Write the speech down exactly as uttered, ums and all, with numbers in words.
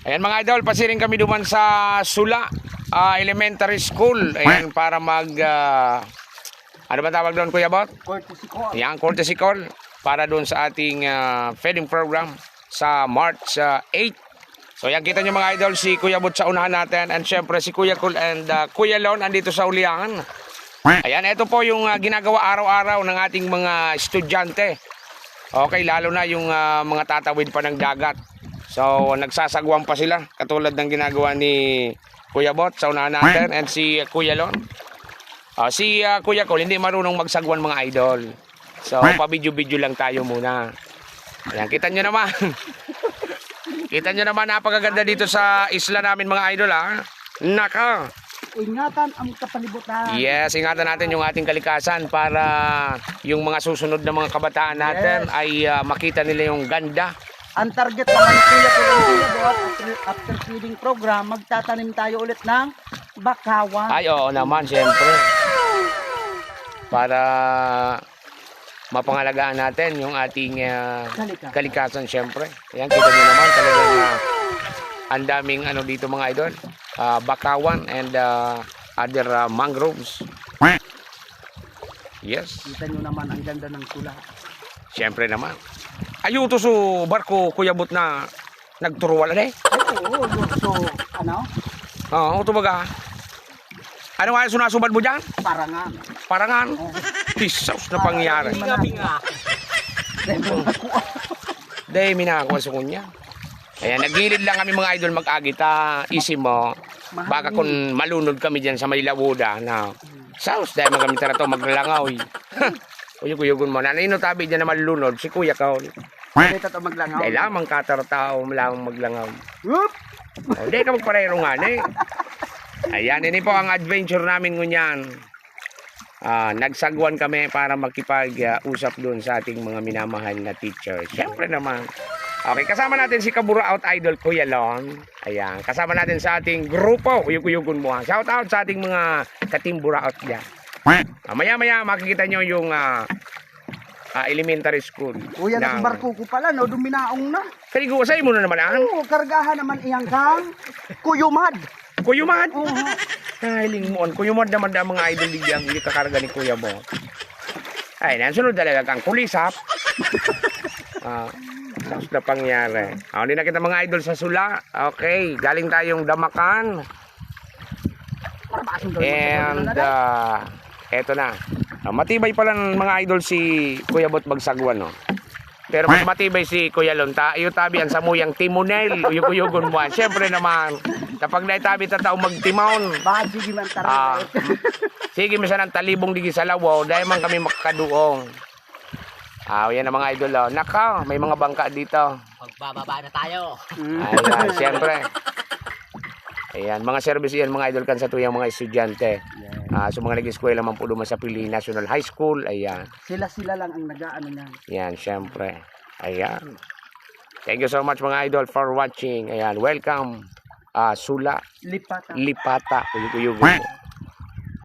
Ayan, mga idol, pasiring kami duman sa Sula, ah, Elementary School. Ayan, para mag, ah, ano ba tawag doon, Kuya Bot? Courtesy call. Ayan, courtesy call para doon sa ating, ah, feeding program sa March, ah, eight. So, yan, kita nyo, mga idol, si Kuya Bot sa unahan natin, and syempre si Kuya Cool and, ah, Kuya Lon andito sa ulihan. Ayan, ito po yung, ah, ginagawa araw-araw ng ating mga estudyante. Okay, lalo na yung, ah, mga tatawid pa ng dagat. So, nagsasagwan pa sila, katulad ng ginagawa ni Kuya Bot sa unahan natin and si Kuya Lon. Ah, si, ah, Kuya Col, hindi marunong magsagwan, mga idol. So, pabidyo-bidyo lang tayo muna. Ayan, kita nyo naman. Kita nyo naman, napakaganda dito sa isla namin, mga idol, ha. Naka. Ingatan ang kapalibutan. Yes, ingatan natin yung ating kalikasan para yung mga susunod na mga kabataan natin Yes. ay, ah, makita nila yung ganda. Ang target naman ni Kuya Col, after, after feeding program, magtatanim tayo ulit ng bakawan. Ay, oo naman, siyempre. Para mapangalagaan natin yung ating, ah, Kalikasan. kalikasan, siyempre. Ayan, kita nyo naman, talagang, ah, ang daming ano dito, mga idol. Ah, bakawan and, ah, other, ah, mangroves. Yes. Kita nyo naman ang ganda ng Sula. Siyempre naman. Ayun to so barko, Kuya Bot, na nagturuwal, ano eh? Ay, oo, yun. So, ano? Oo, ito baga. Ano nga yung sunasubad mo dyan? Parangan. Parangan? Oo. Jesus na pangyari. Binga-binga. Dahil mo nakuha. Dahil minakuha sa kunya. Ayan, nagilid lang kami, mga idol, mag-agita. Isi mo, Mahal baka yun. Kung malunod kami dyan sa may Lawoda na, saus, dahil man kami tarato, maglangaw eh. Uyog-uyogon mo. Nanay no tabi dyan na malunod, si Kuya Kaon. Dito to maglangaw. Dahil lamang katartao, lamang maglangaw. Whoop! O, di ka magparero nga, ne? Ayan, ini po ang adventure namin ngunyan. Ah, nagsagwan kami para makipag, ah, usap doon sa ating mga minamahal na teacher. Siyempre naman. Okay, kasama natin si Kaburaot Idol, Kuya Lon. Ayan, kasama natin sa ating grupo, uyog-uyogon mo, ha. Shout out sa ating mga ka-Team Buraot dyan. Ah, maya-maya, makikita nyo yung, ah, ah, elementary school Kuya, ng nagbarko ko pala, no? Duminaong na. Kaligo, sa imo na naman, ah? Oo, kargahan naman iyang kang kuyumad. Kuyumad? Oo. Ay, lingmon. Kuyumad naman daw, mga idol, di ang ikakarga ni Kuya mo. Ay, nang sunod talaga kang kulisap. Ah, tapos na pangyari. Ah, hindi na kita, mga idol, sa Sula. Okay, galing tayong Damakan. Para ba kasing gawin mo sa And, Manila, ah, eto na. Ah, matibay pala, mga idol, si Kuya Bot magsagwan, no? Pero mas matibay si Kuya Lon. Ta, iyo tabi ang samuyang timonel. Uyog-uyogon mo, ah. Siyempre naman, kapag naitabi, tatao magtimon. Baka sige man Ah. talaga. Sige, minsan ang talibong digi sa lawaw, dahil man kami makakaduong. Ah, yan ang mga idol, oh. Naka, may mga bangka dito. Magbababa na tayo. Mm. Ayan, siyempre. Ayan, mga service yan, mga idol, kan sa tuyang mga estudyante. Yan. Ah, sa mga nag-eskwela man po duman sa Pili National High School, ayan. Sila-sila lang ang nag-aano niyan. Yan, siyempre. Ayan. Thank you so much, mga idol, for watching. Ayan, welcome. Ah, Sula. Lipata. Lipata. Uyog-uyogon mo.